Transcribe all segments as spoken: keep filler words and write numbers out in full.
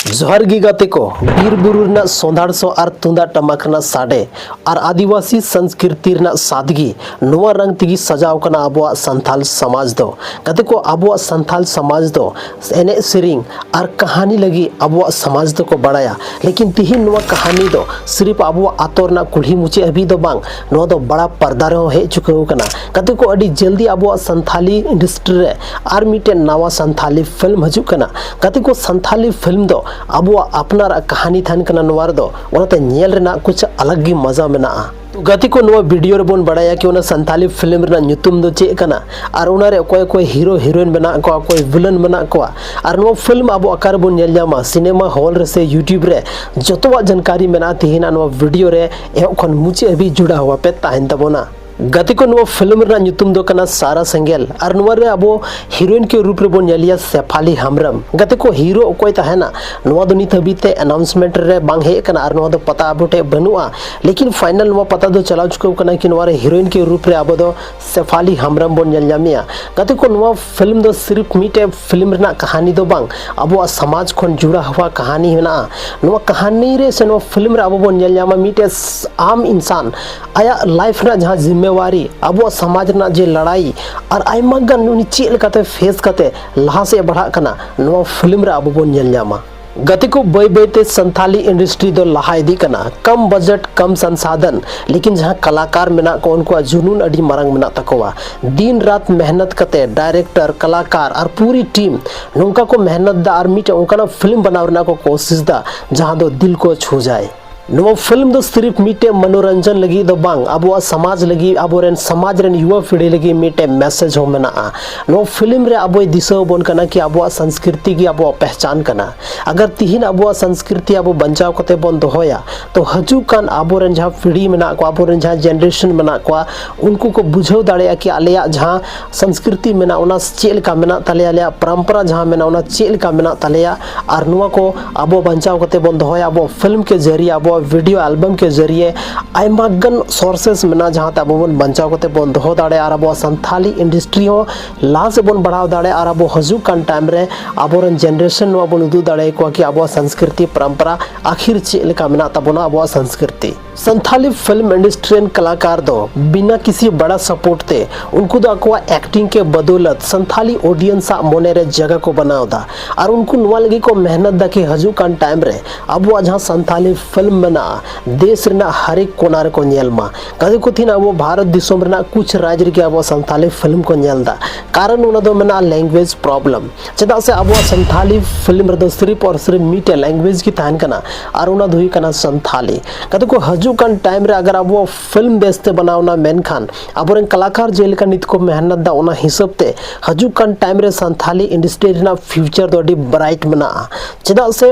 ᱡᱚᱦᱟᱨ ᱜᱮ ᱜᱟᱛᱮ ᱠᱚ, ᱵᱤᱨ ᱵᱩᱨᱩ ᱨᱮᱱᱟᱜ ᱥᱚᱸᱫᱷᱟᱲ ᱥᱚ ᱟᱨ ᱛᱩᱢᱫᱟᱜ ᱴᱟᱢᱟᱠ ᱨᱮᱱᱟᱜ ᱥᱟᱰᱮ ᱟᱨ ᱟᱹᱫᱤᱵᱟᱹᱥᱤ ᱥᱚᱝᱥᱠᱨᱤᱛᱤ ᱨᱮᱱᱟᱜ ᱥᱟᱫᱜᱤ, ᱱᱚᱣᱟ ᱨᱟᱝ ᱛᱮᱜᱮ ᱥᱟᱡᱟᱣ ᱠᱟᱱᱟ ᱟᱵᱚᱣᱟᱜ ᱥᱟᱱᱛᱷᱟᱞ ᱥᱚᱢᱟᱡᱽ ᱫᱚ᱾ ᱜᱟᱛᱮ ᱠᱚ, ᱟᱵᱚᱣᱟᱜ ᱥᱟᱱᱛᱷᱟᱞ ᱥᱚᱢᱟᱡᱽ ᱫᱚ ᱮᱱᱮᱡ ᱥᱮᱨᱮᱧ ᱟᱨ ᱠᱟᱹᱦᱱᱤ ᱞᱟᱹᱜᱤᱫ ᱟᱵᱚᱣᱟᱜ ᱥᱚᱢᱟᱡᱽ ᱫᱚᱠᱚ ᱵᱟᱲᱟᱭᱟ, ᱞᱮᱠᱤᱱ ᱛᱤᱦᱤᱧ ᱱᱚᱣᱟ ᱠᱟᱹᱦᱱᱤ ᱫᱚ ᱥᱤᱨᱤᱯ ᱟᱵᱚᱣᱟᱜ ᱟᱛᱳ ᱨᱮᱱᱟᱜ ᱠᱩᱞᱦᱤ ᱢᱩᱪᱟᱹᱫ ᱦᱟᱹᱵᱤᱡ ᱫᱚ ᱵᱟᱝ, ᱱᱚᱣᱟ ᱫᱚ ᱵᱟᱲᱟ ᱯᱟᱨᱫᱟ ᱨᱮᱦᱚᱸ ᱦᱮᱡ ᱪᱩᱠᱟᱹᱣ ᱠᱟᱱᱟ᱾ ᱜᱟᱛᱮ ᱠᱚ, ᱟᱹᱰᱤ ᱡᱚᱞᱫᱤ ᱟᱵᱚᱣᱟᱜ ᱥᱟᱱᱛᱷᱟᱞᱤ ᱤᱱᱰᱟᱥᱴᱨᱤ ᱨᱮ ᱟᱨ ᱢᱤᱫᱴᱮᱱ ᱱᱟᱣᱟ ᱥᱟᱱᱛᱷᱟᱞᱤ ᱯᱷᱤᱞᱢ ᱦᱤᱡᱩᱜ ᱠᱟᱱᱟ᱾ ᱜᱟᱛᱮ ᱠᱚ, ᱥᱟᱱᱛᱷᱟᱞᱤ ᱯᱷᱤᱞᱢ ᱫᱚ ᱟᱵᱚᱣᱟᱜ ᱟᱯᱱᱟᱨᱟᱜ ᱠᱟᱹᱦᱱᱤ ᱛᱟᱦᱮᱱ ᱠᱟᱱᱟ ᱱᱚᱣᱟ ᱨᱮᱫᱚ, ᱚᱱᱟᱛᱮ ᱧᱮᱞ ᱨᱮᱱᱟᱜ ᱠᱩᱪ ᱟᱞᱟᱜᱽ ᱜᱮ ᱢᱟᱡᱟ ᱢᱮᱱᱟᱜᱼᱟ᱾ ᱛᱚ ᱜᱟᱛᱮ ᱠᱚ, ᱱᱚᱣᱟ ᱵᱷᱤᱰᱤᱭᱳ ᱨᱮᱵᱚᱱ ᱵᱟᱲᱟᱭᱟ ᱠᱤ ᱚᱱᱟ ᱥᱟᱱᱛᱷᱟᱞᱤ ᱯᱷᱤᱞᱢ ᱨᱮᱱᱟᱜ ᱧᱩᱛᱩᱢ ᱫᱚ ᱪᱮᱫ ᱠᱟᱱᱟ ᱟᱨ ᱚᱱᱟᱨᱮ ᱚᱠᱚᱭ ᱚᱠᱚᱭ ᱦᱤᱨᱳ ᱦᱤᱨᱳᱭᱤᱱ ᱢᱮᱱᱟᱜ ᱠᱚᱣᱟ, ᱚᱠᱚᱭ ᱵᱷᱤᱞᱮᱱ ᱢᱮᱱᱟᱜ ᱠᱚᱣᱟ, ᱟᱨ ᱱᱚᱣᱟ ᱯᱷᱤᱞᱢ ᱟᱵᱚ ᱚᱠᱟ ᱨᱮᱵᱚᱱ ᱧᱮᱞ ᱧᱟᱢᱟ, ᱥᱤᱱᱮᱢᱟ ᱦᱚᱞ ᱨᱮ ᱥᱮ ᱭᱩᱴᱤᱭᱩᱵᱽ ᱨᱮ, ᱡᱚᱛᱚᱣᱟᱜ ᱡᱟᱱᱠᱟᱨᱤ ᱢᱮᱱᱟᱜᱼᱟ ᱛᱤᱦᱤᱧᱟᱜ ᱱᱚᱣᱟ ᱵᱷᱤᱰᱤᱭᱳ ᱨᱮ᱾ ᱮᱦᱚᱵ ᱠᱷᱚᱱ ᱢᱩᱪᱟᱹᱫ ᱦᱟᱹᱵᱤᱡ ᱡᱩᱲᱟᱣ ᱟᱯᱮ ᱛᱟᱦᱮᱱ ᱛᱟᱵᱚᱱᱟ᱾ ᱜᱟᱛᱮ ᱠᱚ, ᱱᱚᱣᱟ ᱯᱷᱤᱞᱢ ᱨᱮᱱᱟᱜ ᱧᱩᱛᱩᱢ ᱫᱚ ᱠᱟᱱᱟ ᱥᱟᱨᱟ ᱥᱮᱸᱜᱮᱞ ᱟᱨ ᱱᱚᱣᱟ ᱨᱮ ᱟᱵᱚ ᱦᱤᱨᱳᱭᱤᱱ ᱠᱮ ᱨᱩᱯ ᱨᱮᱵᱚᱱ ᱧᱮᱞᱮᱭᱟ ᱥᱮᱯᱷᱟᱞᱤ ᱦᱟᱢᱨᱟᱢ᱾ ᱜᱟᱛᱮ ᱠᱚ, ᱦᱤᱨᱳ ᱚᱠᱚᱭ ᱛᱟᱦᱮᱱᱟ, ᱱᱚᱣᱟ ᱫᱚ ᱱᱤᱛ ᱦᱟᱹᱵᱤᱡ ᱛᱮ ᱟᱱᱟᱣᱩᱱᱥᱢᱮᱱᱴ ᱨᱮ ᱵᱟᱝ ᱦᱮᱡ ᱟᱠᱟᱱᱟ ᱟᱨ ᱱᱚᱣᱟ ᱫᱚ ᱯᱟᱛᱟ ᱟᱵᱚ ᱴᱷᱮᱡ ᱵᱟᱹᱱᱩᱜᱼᱟ, ᱞᱮᱠᱤᱱ ᱯᱷᱟᱭᱱᱟᱞ ᱱᱚᱣᱟ ᱯᱟᱛᱟ ᱫᱚ ᱪᱟᱞᱟᱣ ᱪᱩᱠᱟᱹᱣ ᱠᱟᱱᱟ ᱠᱤ ᱱᱚᱣᱟ ᱨᱮ ᱦᱤᱨᱳᱭᱤᱱ ᱠᱮ ᱨᱩᱯ ᱨᱮ ᱟᱵᱚ ᱫᱚ ᱥᱮᱯᱷᱟᱞᱤ ᱦᱟᱢᱨᱟᱢ ᱵᱚᱱ ᱧᱮᱞ ᱧᱟᱢᱮᱭᱟ᱾ ᱜᱟᱛᱮ ᱠᱚ, ᱱᱚᱣᱟ ᱯᱷᱤᱞᱢ ᱫᱚ ᱥᱤᱨᱤᱯ ᱢᱤᱫᱴᱮᱡ ᱯᱷᱤᱞᱢ ᱨᱮᱱᱟᱜ ᱠᱟᱹᱦᱱᱤ ᱫᱚ ᱵᱟᱝ, ᱟᱵᱚᱣᱟᱜ ᱥᱚᱢᱟᱡᱽ ᱠᱷᱚᱱ ᱡᱩᱲᱟᱣ ᱦᱩᱣᱟ ᱠᱟᱹᱦᱱᱤ ᱢᱮᱱᱟᱜᱼᱟ᱾ ᱱᱚᱣᱟ ᱠᱟᱹᱦᱱᱤ ᱨᱮ ᱥᱮ ᱱᱚᱣᱟ ᱯᱷᱤᱞᱢ ᱨᱮ ᱟᱵᱚ ᱵᱚᱱ ᱧᱮᱞ ᱧᱟᱢᱟ ᱢᱤᱫᱴᱮᱡ ᱟᱢ ᱤᱱᱥᱟᱱ ᱟᱭᱟᱜ ᱞᱟᱭᱤᱯᱷ ᱨᱮᱱᱟᱜ ᱡᱟᱦᱟᱸ ᱡᱤᱢᱢᱮᱣᱟᱨᱤ, ᱟᱵᱚᱣᱟᱜ ᱥᱚᱢᱟᱡᱽ ᱨᱮᱱᱟᱜ ᱡᱮ ᱞᱟᱲᱟᱭ ᱟᱨ ᱟᱭᱢᱟ ᱜᱟᱱ ᱩᱱᱤ ᱪᱮᱫ ᱞᱮᱠᱟᱛᱮ ᱯᱷᱮᱥ ᱠᱟᱛᱮ ᱞᱟᱦᱟ ᱥᱮᱫ ᱮ ᱵᱟᱲᱦᱟᱜ ᱠᱟᱱᱟ, ᱱᱚᱣᱟ ᱯᱷᱤᱞᱢ ᱨᱮ ᱟᱵᱚ ᱵᱚᱱ ᱧᱮᱞ ᱧᱟᱢᱟ᱾ ᱜᱟᱛᱮ ᱠᱚ, ᱵᱟᱹᱭ ᱵᱟᱹᱭ ᱛᱮ ᱥᱟᱱᱛᱷᱟᱞᱤ ᱤᱱᱰᱟᱥᱴᱨᱤ ᱫᱚ ᱞᱟᱦᱟ ᱤᱫᱤᱜ ᱠᱟᱱᱟ, ᱠᱚᱢ ᱵᱟᱡᱮᱴ, ᱠᱚᱢ ᱥᱟᱱᱥᱟᱫᱷᱟᱱ, ᱞᱮᱠᱤᱱ ᱡᱟᱦᱟᱸ ᱠᱟᱞᱟᱠᱟᱨ ᱢᱮᱱᱟᱜ ᱠᱚ ᱩᱱᱠᱩᱣᱟᱜ ᱡᱩᱱᱩᱱ ᱟᱹᱰᱤ ᱢᱟᱨᱟᱝ ᱢᱮᱱᱟᱜ ᱛᱟᱠᱚᱣᱟ᱾ ᱫᱤᱱ ᱨᱟᱛ ᱢᱮᱦᱱᱚᱛ ᱠᱟᱛᱮ ᱰᱟᱭᱨᱮᱠᱴᱚᱨ, ᱠᱟᱞᱟᱠᱟᱨ ᱟᱨ ᱯᱩᱨᱤ ᱴᱤᱢ ᱱᱚᱝᱠᱟ ᱠᱚ ᱢᱮᱦᱱᱚᱛ ᱫᱟ ᱟᱨ ᱢᱤᱫᱴᱮᱱ ᱚᱱᱠᱟᱱᱟᱜ ᱯᱷᱤᱞᱢ ᱵᱮᱱᱟᱣ ᱨᱮᱱᱟᱜ ᱠᱚ ᱠᱳᱥᱤᱥ ᱫᱟ ᱡᱟᱦᱟᱸ ᱫᱚ ᱫᱤᱞ ᱠᱚ ᱪᱷᱩ ᱡᱟᱭ᱾ ᱱᱚᱣᱟ ᱯᱷᱤᱞᱢ ᱫᱚ ᱥᱤᱨᱤᱯ ᱢᱤᱫᱴᱮᱡ ᱢᱚᱱᱳᱨᱚᱧᱡᱚᱱ ᱞᱟᱹᱜᱤᱫ ᱫᱚ ᱵᱟᱝ, ᱟᱵᱚᱣᱟᱜ ᱥᱚᱢᱟᱡᱽ ᱞᱟᱹᱜᱤᱫ, ᱟᱵᱚᱨᱮᱱ ᱥᱚᱢᱟᱡᱽ ᱨᱮᱱ ᱭᱩᱣᱟ ᱯᱤᱲᱦᱤ ᱞᱟᱹᱜᱤᱫ ᱢᱤᱫᱴᱮᱡ ᱢᱮᱥᱮᱡᱽ ᱦᱚᱸ ᱢᱮᱱᱟᱜᱼᱟ᱾ ᱱᱚᱣᱟ ᱯᱷᱤᱞᱢ ᱨᱮ ᱟᱵᱚᱭ ᱫᱤᱥᱟᱹ ᱟᱵᱚᱱ ᱠᱟᱱᱟ ᱠᱤ ᱟᱵᱚᱣᱟᱜ ᱥᱚᱝᱥᱠᱨᱤᱛᱤ ᱜᱮ ᱟᱵᱚᱣᱟᱜ ᱯᱮᱦᱪᱟᱱ ᱠᱟᱱᱟ᱾ ᱟᱜᱟᱨ ᱛᱤᱦᱤᱧ ᱟᱵᱚᱣᱟᱜ ᱥᱚᱝᱥᱠᱨᱤᱛᱤ ᱟᱵᱚ ᱵᱟᱧᱪᱟᱣ ᱠᱟᱛᱮ ᱵᱚᱱ ᱫᱚᱦᱚᱭᱟ, ᱛᱚ ᱦᱤᱡᱩᱜ ᱠᱟᱱ ᱟᱵᱚᱨᱮᱱ ᱡᱟᱦᱟᱸ ᱯᱤᱲᱦᱤ ᱢᱮᱱᱟᱜ ᱠᱚᱣᱟ, ᱟᱵᱚᱨᱮᱱ ᱡᱟᱦᱟᱸ ᱡᱮᱱᱟᱨᱮᱥᱚᱱ ᱢᱮᱱᱟᱜ ᱠᱚᱣᱟ, ᱩᱱᱠᱩ ᱠᱚ ᱵᱩᱡᱷᱟᱹᱣ ᱫᱟᱲᱮᱭᱟᱜᱼᱟ ᱠᱤ ᱟᱞᱮᱭᱟᱜ ᱡᱟᱦᱟᱸ ᱥᱚᱝᱥᱠᱨᱤᱛᱤ ᱢᱮᱱᱟᱜᱼᱟ, ᱚᱱᱟ ᱪᱮᱫ ᱞᱮᱠᱟ ᱢᱮᱱᱟᱜ ᱛᱟᱞᱮᱭᱟ, ᱟᱞᱮᱭᱟᱜ ᱯᱚᱨᱚᱢᱯᱚᱨᱟ ᱡᱟᱦᱟᱸ ᱢᱮᱱᱟᱜᱼᱟ, ᱚᱱᱟ ᱪᱮᱫ ᱞᱮᱠᱟ ᱢᱮᱱᱟᱜ ᱛᱟᱞᱮᱭᱟ᱾ ᱟᱨ ᱱᱚᱣᱟ ᱠᱚ ᱟᱵᱚ ᱵᱟᱧᱪᱟᱣ ᱠᱟᱛᱮ ᱵᱚᱱ ᱫᱚᱦᱚᱭᱟ, ᱟᱵᱚ ᱯᱷᱤᱞᱢ ᱠᱮ ᱡᱟᱹᱨᱤᱭᱟ ᱟᱵᱚ ᱵᱷᱤᱰᱤᱭᱳ ᱮᱞᱵᱟᱢ ᱠᱮ ᱡᱟᱹᱨᱤᱭᱮ ᱟᱭᱢᱟ ᱜᱟᱱ ᱥᱳᱨᱥᱮᱥ ᱢᱮᱱᱟᱜᱼᱟ, ᱡᱟᱦᱟᱸ ᱛᱮ ᱟᱵᱚ ᱵᱚᱱ ᱵᱟᱧᱪᱟᱣ ᱠᱟᱛᱮ ᱵᱚᱱ ᱫᱚᱦᱚ ᱫᱟᱲᱮᱭᱟᱜᱼᱟ ᱟᱨ ᱟᱵᱚᱣᱟᱜ ᱥᱟᱱᱛᱷᱟᱞᱤ ᱤᱱᱰᱟᱥᱴᱨᱤ ᱦᱚᱸ ᱞᱟᱦᱟ ᱥᱮᱫ ᱵᱚᱱ ᱵᱟᱲᱦᱟᱣ ᱫᱟᱲᱮᱭᱟᱜᱼᱟ ᱟᱨ ᱟᱵᱚ ᱦᱤᱡᱩᱜ ᱠᱟᱱ ᱴᱟᱭᱤᱢ ᱨᱮ ᱟᱵᱚᱨᱮᱱ ᱡᱮᱱᱟᱨᱮᱥᱚᱱ ᱱᱚᱣᱟ ᱵᱚᱱ ᱩᱫᱩᱜ ᱫᱟᱲᱮᱭᱟᱠᱚᱣᱟ ᱠᱤ ᱟᱵᱚᱣᱟᱜ ᱥᱚᱝᱥᱠᱨᱤᱛᱤ ᱯᱚᱨᱚᱢᱯᱚᱨᱟ ᱟᱹᱠᱷᱤᱨ ᱪᱮᱫ ᱞᱮᱠᱟ ᱢᱮᱱᱟᱜ ᱛᱟᱵᱚᱱᱟ, ᱟᱵᱚᱣᱟᱜ ᱥᱚᱝᱥᱠᱨᱤᱛᱤ᱾ ᱥᱟᱱᱛᱷᱟᱞᱤ ᱯᱷᱤᱞᱢ ᱤᱱᱰᱟᱥᱴᱨᱤ ᱨᱮᱱ ᱠᱟᱞᱟᱠᱟᱨ ᱫᱚ ᱵᱤᱱᱟ ᱠᱤᱥᱤ ᱵᱟᱲᱟ ᱥᱟᱯᱳᱨᱴ ᱛᱮ ᱩᱱᱠᱩ ᱫᱚ ᱟᱠᱚᱣᱟᱜ ᱮᱠᱴᱤᱝ ᱠᱮ ᱵᱟᱫᱚᱞᱟᱛ ᱥᱟᱱᱛᱷᱟᱞᱤ ᱚᱰᱤᱭᱮᱱᱥ ᱟᱜ ᱢᱚᱱᱮ ᱨᱮ ᱡᱟᱭᱜᱟ ᱠᱚ ᱵᱮᱱᱟᱣ ᱮᱫᱟ ᱟᱨ ᱩᱱᱠᱩ ᱱᱚᱣᱟ ᱞᱟᱹᱜᱤᱫ ᱠᱚ ᱢᱮᱦᱱᱚᱛ ᱮᱫᱟ ᱠᱤ ᱦᱤᱡᱩᱜ ᱠᱟᱱ ᱴᱟᱭᱤᱢ ᱨᱮ ᱟᱵᱚᱣᱟᱜ ᱡᱟᱦᱟᱸ ᱥᱟᱱᱛᱷᱟᱞᱤ ᱯᱷᱤᱞᱢ ᱢᱮᱱᱟᱜᱼᱟ, ᱫᱮᱥ ᱨᱮᱱᱟᱜ ᱦᱟᱨᱮᱠ ᱠᱚᱱᱟ ᱨᱮᱠᱚ ᱧᱮᱞ ᱢᱟ᱾ ᱜᱟᱛᱮ ᱠᱚ, ᱛᱤᱦᱤᱧ ᱟᱵᱚ ᱵᱷᱟᱨᱚᱛ ᱫᱤᱥᱚᱢ ᱨᱮᱱᱟᱜ ᱠᱩᱪ ᱨᱟᱡᱽ ᱨᱮᱜᱮ ᱟᱵᱚ ᱥᱟᱱᱛᱷᱟᱞᱤ ᱯᱷᱤᱞᱢ ᱠᱚ ᱧᱮᱞ ᱮᱫᱟ᱾ ᱠᱟᱨᱚᱱ ᱚᱱᱟ ᱫᱚ ᱢᱮᱱᱟᱜᱼᱟ ᱞᱮᱝᱜᱩᱭᱮᱡᱽ ᱯᱨᱚᱵᱞᱮᱢ᱾ ᱪᱮᱫᱟᱜ ᱥᱮ ᱟᱵᱚᱣᱟᱜ ᱥᱟᱱᱛᱷᱟᱞᱤ ᱯᱷᱤᱞᱢ ᱨᱮᱫᱚ ᱥᱤᱨᱤᱯ ᱟᱨ ᱥᱤᱨᱤᱯ ᱢᱤᱫᱴᱮᱡ ᱞᱮᱝᱜᱩᱭᱮᱡᱽ ᱜᱮ ᱛᱟᱦᱮᱱ ᱠᱟᱱᱟ ᱟᱨ ᱚᱱᱟ ᱫᱚ ᱦᱩᱭᱩᱜ ᱠᱟᱱᱟ ᱥᱟᱱᱛᱷᱟᱞᱤ᱾ ᱜᱟᱛᱮ ᱠᱚ, ᱦᱤᱡᱩᱜ ᱠᱟᱱ ᱴᱟᱭᱤᱢ ᱨᱮ ᱟᱜᱟᱨ ᱟᱵᱚᱣᱟᱜ ᱯᱷᱤᱞᱢ ᱵᱮᱥᱛᱮ ᱵᱮᱱᱟᱣᱱᱟ, ᱢᱮᱱᱠᱷᱟᱱ ᱟᱵᱚᱨᱮᱱ ᱠᱟᱞᱟᱠᱟᱨ ᱡᱮᱞᱮᱠᱟ ᱱᱤᱛ ᱠᱚ ᱢᱮᱦᱱᱚᱛ ᱫᱟ, ᱚᱱᱟ ᱦᱤᱥᱟᱹᱵ ᱛᱮ ᱦᱤᱡᱩᱜ ᱠᱟᱱ ᱴᱟᱭᱤᱢ ᱨᱮ ᱥᱟᱱᱛᱷᱟᱞᱤ ᱤᱱᱰᱟᱥᱴᱨᱤ ᱨᱮᱱᱟᱜ ᱯᱷᱤᱭᱩᱪᱟᱨ ᱫᱚ ᱟᱹᱰᱤ ᱵᱨᱟᱭᱤᱴ ᱢᱮᱱᱟᱜᱼᱟ᱾ ᱪᱮᱫᱟᱜ ᱥᱮ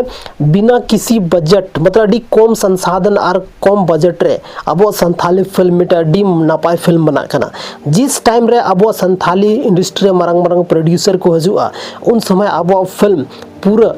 ᱵᱤᱱᱟ ᱠᱤᱥᱤ ᱵᱟᱡᱮᱴ, ᱢᱚᱛᱞᱚᱵ ᱟᱹᱰᱤ ᱠᱚᱢ ᱥᱚᱝᱥᱟᱫᱷᱚᱱ ᱟᱨ ᱠᱚᱢ ᱵᱟᱡᱮᱴ ᱨᱮ ᱟᱵᱚᱣᱟᱜ ᱥᱟᱱᱛᱷᱟᱞᱤ ᱯᱷᱤᱞᱢ ᱢᱤᱫᱴᱮᱱ ᱟᱹᱰᱤ ᱱᱟᱯᱟᱭ ᱯᱷᱤᱞᱢ ᱵᱮᱱᱟᱜ ᱠᱟᱱᱟ᱾ ᱡᱤᱥ ᱴᱟᱭᱤᱢ ᱨᱮ ᱟᱵᱚᱣᱟᱜ ᱥᱟᱱᱛᱷᱟᱞᱤ ᱤᱱᱰᱟᱥᱴᱨᱤ ᱨᱮ ᱢᱟᱨᱟᱝ ᱢᱟᱨᱟᱝ ᱯᱨᱚᱰᱭᱩᱥᱟᱨ ᱠᱚ ᱦᱤᱡᱩᱜᱼᱟ, ᱩᱱ ᱥᱚᱢᱚᱭ ᱟᱵᱚᱣᱟᱜ ᱯᱷᱤᱞᱢ ᱯᱩᱨᱟᱹ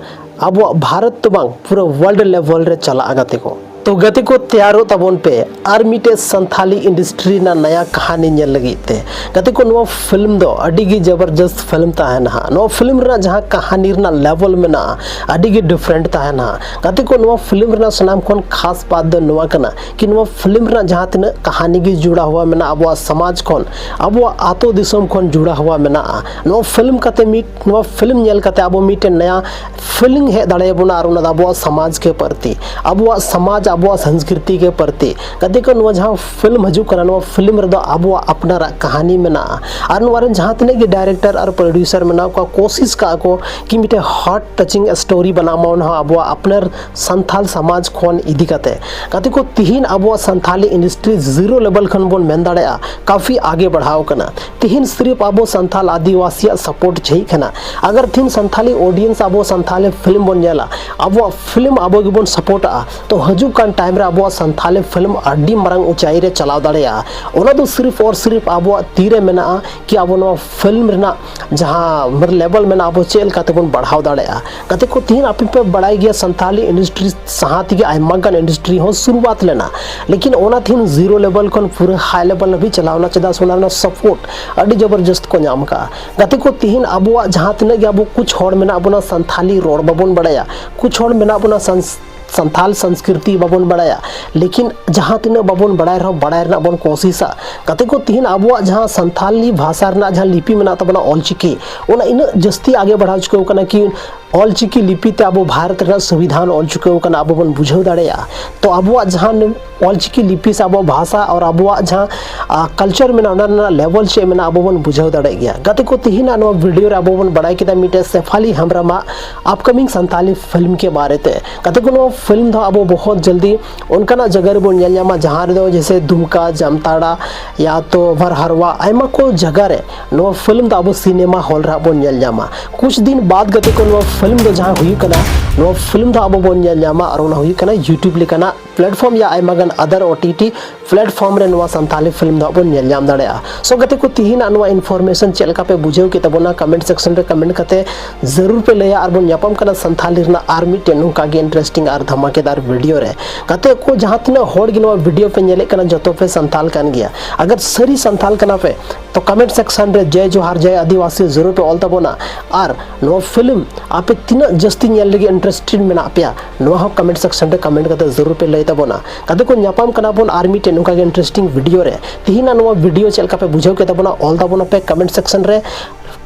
ᱟᱵᱚᱣᱟᱜ ᱵᱷᱟᱨᱚᱛ ᱫᱚ ᱵᱟᱝ, ᱯᱩᱨᱟᱹ ᱣᱟᱨᱞᱰ ᱞᱮᱵᱮᱞ ᱨᱮ ᱪᱟᱞᱟᱜᱼᱟ ᱜᱟᱛᱮ ᱠᱚ᱾ ᱛᱚ ᱜᱟᱛᱮ ᱠᱚ, ᱛᱮᱭᱟᱨᱚᱜ ᱛᱟᱵᱚᱱ ᱯᱮ ᱟᱨ ᱢᱤᱫᱴᱮᱡ ᱥᱟᱱᱛᱷᱟᱞᱤ ᱤᱱᱰᱟᱥᱴᱨᱤ ᱨᱮᱱᱟᱜ ᱱᱟᱭᱟ ᱠᱟᱹᱦᱱᱤ ᱧᱮᱞ ᱞᱟᱹᱜᱤᱫ ᱛᱮ᱾ ᱜᱟᱛᱮ ᱠᱚ, ᱱᱚᱣᱟ ᱯᱷᱤᱞᱢ ᱫᱚ ᱟᱹᱰᱤ ᱜᱮ ᱡᱚᱵᱚᱨᱡᱚᱥᱛ ᱯᱷᱤᱞᱢ ᱛᱟᱦᱮᱱᱟ ᱦᱟᱸᱜ᱾ ᱱᱚᱣᱟ ᱯᱷᱤᱞᱢ ᱨᱮᱱᱟᱜ ᱡᱟᱦᱟᱸ ᱠᱟᱹᱦᱱᱤ ᱨᱮᱱᱟᱜ ᱞᱮᱵᱮᱞ ᱢᱮᱱᱟᱜᱼᱟ, ᱟᱹᱰᱤ ᱜᱮ ᱰᱤᱯᱷᱟᱨᱮᱱᱴ ᱛᱟᱦᱮᱱᱟ ᱦᱟᱸᱜ᱾ ᱜᱟᱛᱮ ᱠᱚ, ᱱᱚᱣᱟ ᱯᱷᱤᱞᱢ ᱨᱮᱱᱟᱜ ᱥᱟᱱᱟᱢ ᱠᱷᱚᱱ ᱠᱷᱟᱥ ᱵᱟᱛ ᱫᱚ ᱱᱚᱣᱟ ᱠᱟᱱᱟ ᱠᱤ ᱱᱚᱣᱟ ᱯᱷᱤᱞᱢ ᱨᱮᱱᱟᱜ ᱡᱟᱦᱟᱸ ᱛᱤᱱᱟᱹᱜ ᱠᱟᱹᱦᱱᱤ ᱜᱮ ᱡᱩᱲᱟ ᱦᱩᱣᱟ ᱢᱮᱱᱟᱜᱼᱟ, ᱟᱵᱚᱣᱟᱜ ᱥᱚᱢᱟᱡᱽ ᱠᱷᱚᱱ, ᱟᱵᱚᱣᱟᱜ ᱟᱛᱳ ᱫᱤᱥᱚᱢ ᱠᱷᱚᱱ ᱡᱩᱲᱟ ᱦᱩᱣᱟ ᱢᱮᱱᱟᱜᱼᱟ᱾ ᱱᱚᱣᱟ ᱯᱷᱤᱞᱢ ᱠᱟᱛᱮ ᱢᱤᱫ, ᱱᱚᱣᱟ ᱯᱷᱤᱞᱢ ᱧᱮᱞ ᱠᱟᱛᱮ ᱟᱵᱚ ᱢᱤᱫᱴᱮᱱ ᱱᱟᱭᱟ ᱯᱷᱤᱞᱤᱝ ᱦᱮᱡ ᱫᱟᱲᱮᱭᱟᱵᱚᱱᱟ ᱟᱨ ᱚᱱᱟ ᱫᱚ ᱟᱵᱚᱣᱟᱜ ᱥᱚᱢᱟᱡᱽ ᱜᱮ ᱯᱨᱚᱛᱤ, ᱟᱵᱚᱣᱟᱜ ᱥᱚᱢᱟᱡᱽ, ᱟᱵᱚᱣᱟᱜ ᱥᱚᱝᱥᱠᱨᱤᱛᱤ ᱜᱮ ᱯᱨᱚᱛᱤ᱾ ᱜᱟᱛᱮ ᱠᱚ, ᱱᱚᱣᱟ ᱡᱟᱦᱟᱸ ᱯᱷᱤᱞᱢ ᱦᱤᱡᱩᱜ ᱠᱟᱱᱟ, ᱱᱚᱣᱟ ᱯᱷᱤᱞᱢ ᱨᱮᱫᱚ ᱟᱵᱚᱣᱟᱜ ᱟᱯᱱᱟᱨᱟᱜ ᱠᱟᱹᱦᱱᱤ ᱢᱮᱱᱟᱜᱼᱟ ᱟᱨ ᱱᱚᱣᱟ ᱨᱮᱱ ᱡᱟᱦᱟᱸ ᱛᱤᱱᱟᱹᱜ ᱜᱮ ᱰᱟᱭᱨᱮᱠᱴᱚᱨ ᱟᱨ ᱯᱨᱚᱰᱭᱩᱥᱟᱨ ᱢᱮᱱᱟᱜ ᱠᱚᱣᱟ, ᱠᱳᱥᱤᱥ ᱠᱟᱜᱼᱟ ᱠᱚ ᱠᱤ ᱢᱤᱫᱴᱮᱱ ᱦᱟᱨᱴ ᱴᱟᱪᱤᱝ ᱥᱴᱳᱨᱤ ᱵᱮᱱᱟᱣ ᱢᱟ, ᱚᱱᱟ ᱦᱚᱸ ᱟᱵᱚᱣᱟᱜ ᱟᱯᱱᱟᱨ ᱥᱟᱱᱛᱷᱟᱞ ᱥᱚᱢᱟᱡᱽ ᱠᱷᱚᱱ ᱤᱫᱤ ᱠᱟᱛᱮ᱾ ᱜᱟᱛᱮ ᱠᱚ, ᱛᱤᱦᱤᱧ ᱟᱵᱚᱣᱟᱜ ᱥᱟᱱᱛᱷᱟᱞᱤ ᱤᱱᱰᱟᱥᱴᱨᱤ ᱡᱤᱨᱳ ᱞᱮᱵᱮᱞ ᱠᱷᱚᱱ ᱵᱚᱱ ᱢᱮᱱ ᱫᱟᱲᱮᱭᱟᱜᱼᱟ ᱠᱟᱯᱷᱤ ᱟᱜᱮ ᱵᱟᱲᱦᱟᱣ ᱠᱟᱱᱟ᱾ ᱛᱤᱦᱤᱧ ᱥᱤᱨᱤᱯ ᱟᱵᱚ ᱥᱟᱱᱛᱷᱟᱞ ᱟᱹᱫᱤᱵᱟᱹᱥᱤᱭᱟᱜ ᱥᱟᱯᱳᱨᱴ ᱪᱟᱹᱦᱤᱜ ᱠᱟᱱᱟ᱾ ᱟᱜᱟᱨ ᱛᱤᱦᱤᱧ ᱥᱟᱱᱛᱷᱟᱞᱤ ᱚᱰᱤᱭᱮᱱᱥ ᱟᱵᱚ ᱥᱟᱱᱛᱷᱟᱞᱤ ᱯᱷᱤᱞᱢ ᱵᱚᱱ ᱧᱮᱞᱟ, ᱟᱵᱚᱣᱟᱜ ᱯᱷᱤᱞᱢ ᱟᱵᱚ ᱜᱮᱵᱚᱱ ᱥᱟᱯᱳᱨᱴᱟᱜᱼᱟ, ᱛᱚ ᱦᱤᱡᱩᱜ ᱠᱟᱱ ᱴᱟᱭᱤᱢ ᱨᱮ ᱟᱵᱚᱣᱟᱜ ᱥᱟᱱᱛᱷᱟᱞᱤ ᱯᱷᱤᱞᱢ ᱟᱹᱰᱤ ᱢᱟᱨᱟᱝ ᱩᱪᱟᱭ ᱨᱮ ᱪᱟᱞᱟᱣ ᱫᱟᱲᱮᱭᱟᱜᱼᱟ᱾ ᱚᱱᱟ ᱫᱚ ᱥᱤᱨᱤᱯ ᱟᱨ ᱥᱤᱨᱤᱯ ᱟᱵᱚᱣᱟᱜ ᱛᱤ ᱨᱮ ᱢᱮᱱᱟᱜᱼᱟ ᱠᱤ ᱟᱵᱚ ᱱᱚᱣᱟ ᱯᱷᱤᱞᱢ ᱨᱮᱱᱟᱜ ᱡᱟᱦᱟᱸ ᱞᱮᱵᱮᱞ ᱢᱮᱱᱟᱜᱼᱟ, ᱟᱵᱚ ᱪᱮᱫ ᱞᱮᱠᱟ ᱛᱮᱵᱚᱱ ᱵᱟᱲᱦᱟᱣ ᱫᱟᱲᱮᱭᱟᱜᱼᱟ᱾ ᱜᱟᱛᱮ ᱠᱚ, ᱛᱤᱦᱤᱧ ᱟᱯᱮ ᱯᱮ ᱵᱟᱲᱟᱭ ᱜᱮᱭᱟ ᱥᱟᱱᱛᱷᱟᱞᱤ ᱤᱱᱰᱟᱥᱴᱨᱤ ᱥᱟᱦᱟ ᱛᱮᱜᱮ ᱟᱭᱢᱟ ᱜᱟᱱ ᱤᱱᱰᱟᱥᱴᱨᱤ ᱦᱚᱸ ᱥᱩᱨᱩᱣᱟᱛ ᱞᱮᱱᱟ, ᱞᱮᱠᱤᱱ ᱚᱱᱟ ᱛᱤᱦᱤᱧ ᱡᱤᱨᱳ ᱞᱮᱵᱮᱞ ᱠᱷᱚᱱ ᱯᱩᱨᱟᱹ ᱦᱟᱭ ᱞᱮᱵᱮᱞ ᱦᱟᱹᱵᱤᱡ ᱪᱟᱞᱟᱣ ᱮᱱᱟ᱾ ᱪᱮᱫᱟᱜ ᱥᱮ ᱚᱱᱟ ᱨᱮᱱᱟᱜ ᱥᱟᱯᱳᱨᱴ ᱟᱹᱰᱤ ᱡᱚᱵᱚᱨᱡᱚᱥᱛ ᱠᱚ ᱧᱟᱢ ᱟᱠᱟᱫᱼᱟ᱾ ᱜᱟᱛᱮ ᱠᱚ, ᱛᱤᱦᱤᱧ ᱟᱵᱚᱣᱟᱜ ᱡᱟᱦᱟᱸ ᱛᱤᱱᱟᱹᱜ ᱜᱮ ᱟᱵᱚ ᱠᱩᱪ ᱦᱚᱲ ᱢᱮᱱᱟᱜ ᱵᱚᱱᱟ ᱥᱟᱱᱛᱷᱟᱞᱤ ᱨᱚᱲ ᱵᱟᱵᱚᱱ ᱵᱟᱲᱟᱭᱟ, ᱠᱩᱪ ᱦᱚᱲ ᱢᱮᱱᱟᱜ ᱵᱚᱱᱟ ᱥᱟᱱ ᱥᱟᱱᱛᱷᱟᱞ ᱥᱚᱝᱥᱠᱨᱤᱛᱤ ᱵᱟᱵᱚᱱ ᱵᱟᱲᱟᱭᱟ, ᱞᱮᱠᱤᱱ ᱡᱟᱦᱟᱸ ᱛᱤᱱᱟᱹᱜ ᱵᱟᱵᱚᱱ ᱵᱟᱲᱟᱭ ᱨᱮᱦᱚᱸ ᱵᱟᱲᱟᱭ ᱨᱮᱱᱟᱜ ᱵᱚᱱ ᱠᱳᱥᱤᱥᱟ᱾ ᱜᱟᱛᱮ ᱠᱚ, ᱛᱤᱦᱤᱧ ᱟᱵᱚᱣᱟᱜ ᱡᱟᱦᱟᱸ ᱥᱟᱱᱛᱷᱟᱞᱤ ᱵᱷᱟᱥᱟ ᱨᱮᱱᱟᱜ ᱡᱟᱦᱟᱸ ᱞᱤᱯᱤ ᱢᱮᱱᱟᱜ ᱛᱟᱵᱚᱱᱟ, ᱚᱞᱪᱤᱠᱤ, ᱚᱱᱟ ᱤᱱᱟᱹᱜ ᱡᱟᱹᱥᱛᱤ ᱟᱜᱮ ᱵᱟᱲᱦᱟᱣ ᱪᱩᱠᱟᱹᱣ ᱠᱟᱱᱟ ᱠᱤ ᱚᱞᱪᱤᱠᱤ ᱞᱤᱯᱤ ᱛᱮ ᱟᱵᱚ ᱵᱷᱟᱨᱚᱛ ᱨᱮᱱᱟᱜ ᱥᱚᱝᱵᱤᱫᱷᱟᱱ ᱚᱞ ᱪᱩᱠᱟᱹᱣ ᱠᱟᱱᱟ, ᱟᱵᱚ ᱵᱚᱱ ᱵᱩᱡᱷᱟᱹᱣ ᱫᱟᱲᱮᱭᱟᱜᱼᱟ᱾ ᱛᱚ ᱟᱵᱚᱣᱟᱜ ᱡᱟᱦᱟᱸ ᱚᱞᱪᱤᱠᱤ ᱞᱤᱯᱤ ᱥᱮ ᱟᱵᱚᱣᱟᱜ ᱵᱷᱟᱥᱟ ᱟᱨ ᱟᱵᱚᱣᱟᱜ ᱡᱟᱦᱟᱸ ᱠᱟᱞᱪᱟᱨ ᱢᱮᱱᱟᱜᱼᱟ, ᱚᱱᱟ ᱨᱮᱱᱟᱜ ᱞᱮᱵᱮᱞ ᱪᱮᱫ ᱢᱮᱱᱟᱜᱼᱟ, ᱟᱵᱚ ᱵᱚᱱ ᱵᱩᱡᱷᱟᱹᱣ ᱫᱟᱲᱮᱭᱟᱜ ᱜᱮᱭᱟ᱾ ᱜᱟᱛᱮ ᱠᱚ, ᱛᱤᱦᱤᱧᱟᱜ ᱱᱚᱣᱟ ᱵᱷᱤᱰᱤᱭᱳ ᱨᱮ ᱟᱵᱚ ᱵᱚᱱ ᱵᱟᱲᱟᱭ ᱠᱮᱫᱟ ᱢᱤᱫᱴᱮᱡ ᱥᱮᱯᱷᱟᱞᱤ ᱦᱮᱢᱵᱨᱚᱢᱟᱜ ᱟᱯᱠᱟᱢᱤᱝ ᱥᱟᱱᱛᱟᱞᱤ ᱯᱷᱤᱞᱢ ᱠᱮ ᱵᱟᱨᱮ ᱛᱮ᱾ ᱜᱟᱛᱮ ᱠᱚ, ᱱᱚᱣᱟ ᱯᱷᱤᱞᱢ ᱫᱚ ᱟᱵᱚ ᱵᱚᱦᱚᱛ ᱡᱚᱞᱫᱤ ᱚᱱᱠᱟᱱᱟᱜ ᱡᱟᱭᱜᱟ ᱨᱮᱵᱚᱱ ᱧᱮᱞ ᱧᱟᱢᱟ, ᱡᱟᱦᱟᱸ ᱨᱮᱫᱚ ᱡᱮᱥᱮ ᱫᱩᱢᱠᱟ, ᱡᱟᱢᱛᱟᱲᱟ, ᱭᱟ ᱛᱚ ᱵᱷᱟᱨᱦᱟᱨᱣᱟ, ᱟᱭᱢᱟ ᱠᱚ ᱡᱟᱭᱜᱟ ᱨᱮ ᱱᱚᱣᱟ ᱯᱷᱤᱞᱢ ᱫᱚ ᱟᱵᱚ ᱥᱤᱱᱮᱢᱟ ᱦᱚᱞ ᱨᱮ ᱵᱚᱱ ᱧᱮᱞ ᱧᱟᱢᱟ᱾ ᱠᱩᱪ ᱫᱤᱱ ᱵᱟᱫ ᱜᱟᱛᱮ ᱠᱚ, ᱱᱚᱣᱟ ᱯᱷᱤᱞᱢ ᱫᱚ ᱡᱟᱦᱟᱸ ᱦᱩᱭᱩᱜ ᱠᱟᱱᱟ, ᱱᱚᱣᱟ ᱯᱷᱤᱞᱢ ᱫᱚ ᱟᱵᱚ ᱵᱚᱱ ᱧᱮᱞ ᱧᱟᱢᱟ, ᱟᱨ ᱚᱱᱟ ᱦᱩᱭᱩᱜ ᱠᱟᱱᱟ YouTube ᱞᱮᱠᱟᱱᱟᱜ ᱯᱞᱟᱴᱯᱷᱚᱨᱢ ᱭᱟ ᱟᱭᱢᱟ ᱜᱟᱱ ᱟᱫᱟᱨ ᱳ ᱴᱤ ᱴᱤ ᱯᱞᱟᱴᱯᱷᱚᱨᱢ ᱨᱮ ᱱᱚᱣᱟ ᱥᱟᱱᱛᱷᱟᱞᱤ ᱯᱷᱤᱞᱢ ᱫᱚ ᱵᱚᱱ ᱧᱮᱞ ᱧᱟᱢ ᱫᱟᱲᱮᱭᱟᱜᱼᱟ᱾ ᱥᱳ ᱜᱟᱛᱮ ᱠᱚ, ᱛᱤᱦᱤᱧᱟᱜ ᱱᱚᱣᱟ ᱤᱱᱯᱷᱚᱨᱢᱮᱥᱚᱱ ᱪᱮᱫ ᱞᱮᱠᱟ ᱯᱮ ᱵᱩᱡᱷᱟᱹᱣ ᱠᱮᱫ ᱛᱟᱵᱚᱱᱟ, ᱠᱚᱢᱮᱱᱴ ᱥᱮᱠᱥᱚᱱ ᱨᱮ ᱠᱚᱢᱮᱱᱴ ᱠᱟᱛᱮ ᱡᱟᱹᱨᱩᱲ ᱯᱮ ᱞᱟᱹᱭᱟ᱾ ᱟᱨ ᱵᱚᱱ ᱧᱟᱯᱟᱢ ᱠᱟᱱᱟ ᱥᱟᱱᱛᱷᱟᱞᱤ ᱨᱮᱱᱟᱜ ᱟᱨ ᱢᱤᱫᱴᱮᱱ ᱱᱚᱝᱠᱟ ᱜᱮ ᱤᱱᱴᱟᱨᱮᱥᱴᱤᱝ ᱟᱨ ᱫᱷᱟᱢᱟᱠᱮᱫᱟᱨ ᱵᱷᱤᱰᱤᱭᱳ ᱨᱮ᱾ ᱜᱟᱛᱮ ᱠᱚ, ᱡᱟᱦᱟᱸ ᱛᱤᱱᱟᱹᱜ ᱦᱚᱲ ᱜᱮ ᱱᱚᱣᱟ ᱵᱷᱤᱰᱤᱭᱳ ᱯᱮ ᱧᱮᱞᱮᱫ ᱠᱟᱱᱟ, ᱡᱚᱛᱚ ᱯᱮ ᱥᱟᱱᱛᱷᱟᱞ ᱠᱟᱱ ᱜᱮᱭᱟ᱾ ᱟᱜᱟᱨ ᱥᱟᱹᱨᱤ ᱥᱟᱱᱛᱷᱟᱞ ᱠᱟᱱᱟ ᱯᱮ, ᱛᱚ ᱠᱚᱢᱮᱱᱴ ᱥᱮᱠᱥᱚᱱ ᱨᱮ "ᱡᱟᱭ ᱡᱚᱦᱟᱨ, ᱡᱟᱭ ᱟᱹᱫᱤᱵᱟᱹᱥᱤ" ᱡᱟᱹᱨᱩᱲ ᱯᱮ ᱚᱞ ᱛᱟᱵᱚᱱᱟ᱾ ᱟᱨ ᱱᱚᱣᱟ ᱯᱷᱤᱞᱢ ᱟᱯᱮ ᱛᱤᱱᱟᱹᱜ ᱡᱟᱹᱥᱛᱤ ᱧᱮᱞ ᱞᱟᱹᱜᱤᱫ ᱤᱱᱴᱟᱨᱮᱥᱴᱮᱰ ᱢᱮᱱᱟᱜ ᱯᱮᱭᱟ, ᱱᱚᱣᱟ ᱦᱚᱸ ᱠᱚᱢᱮᱱᱴ ᱥᱮᱠᱥᱚᱱ ᱨᱮ ᱠᱚᱢᱮᱱᱴ ᱠᱟᱛᱮ ᱡᱟᱹᱨᱩᱲ ᱯᱮ ᱞᱟᱹᱭ ᱛᱟᱵᱚᱱᱟ᱾ ᱜᱟᱛᱮ ᱠᱚ, ᱧᱟᱯᱟᱢ ᱠᱟᱱᱟ ᱵᱚᱱ ᱟᱨ ᱢᱤᱫᱴᱮᱱ ᱱᱚᱝᱠᱟ ᱜᱮ ᱤᱱᱴᱟᱨᱮᱥᱴᱤᱝ ᱵᱷᱤᱰᱤᱭᱳ ᱨᱮ᱾ ᱛᱤᱦᱤᱧᱟᱜ ᱱᱚᱣᱟ ᱵᱷᱤᱰᱤᱭᱳ ᱪᱮᱫ ᱞᱮᱠᱟ ᱯᱮ ᱵᱩᱡᱷᱟᱹᱣ ᱠᱮᱫ ᱛᱟᱵᱚᱱᱟ, ᱚᱞ ᱛᱟᱵᱚᱱᱟ ᱯᱮ ᱠᱚᱢᱮᱱᱴ ᱥᱮᱠᱥᱚᱱ ᱨᱮ᱾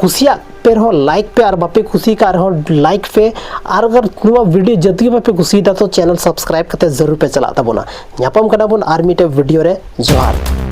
ᱠᱩᱥᱤᱭᱟᱜ ᱯᱮ ᱨᱮᱦᱚᱸ ᱞᱟᱭᱤᱠ ᱯᱮ, ᱟᱨ ᱵᱟᱯᱮ ᱠᱩᱥᱤ ᱠᱟᱜ ᱨᱮᱦᱚᱸ ᱞᱟᱭᱤᱠ ᱯᱮ᱾ ᱟᱨ ᱟᱜᱟᱨ ᱱᱚᱣᱟ ᱵᱷᱤᱰᱤᱭᱳ ᱡᱟᱹᱛᱤ ᱜᱮ ᱵᱟᱯᱮ ᱠᱩᱥᱤᱭᱟᱫᱟ, ᱛᱚ ᱪᱮᱱᱮᱞ ᱥᱟᱵᱥᱠᱨᱟᱭᱤᱵ ᱠᱟᱛᱮ ᱡᱟᱹᱨᱩᱲ ᱯᱮ ᱪᱟᱞᱟᱜ ᱛᱟᱵᱚᱱᱟ᱾ ᱧᱟᱯᱟᱢ ᱠᱟᱱᱟ ᱵᱚᱱ ᱟᱨ ᱢᱤᱫᱴᱮᱱ ᱵᱷᱤᱰᱤᱭᱳ ᱨᱮ᱾ ᱡᱚᱦᱟᱨ᱾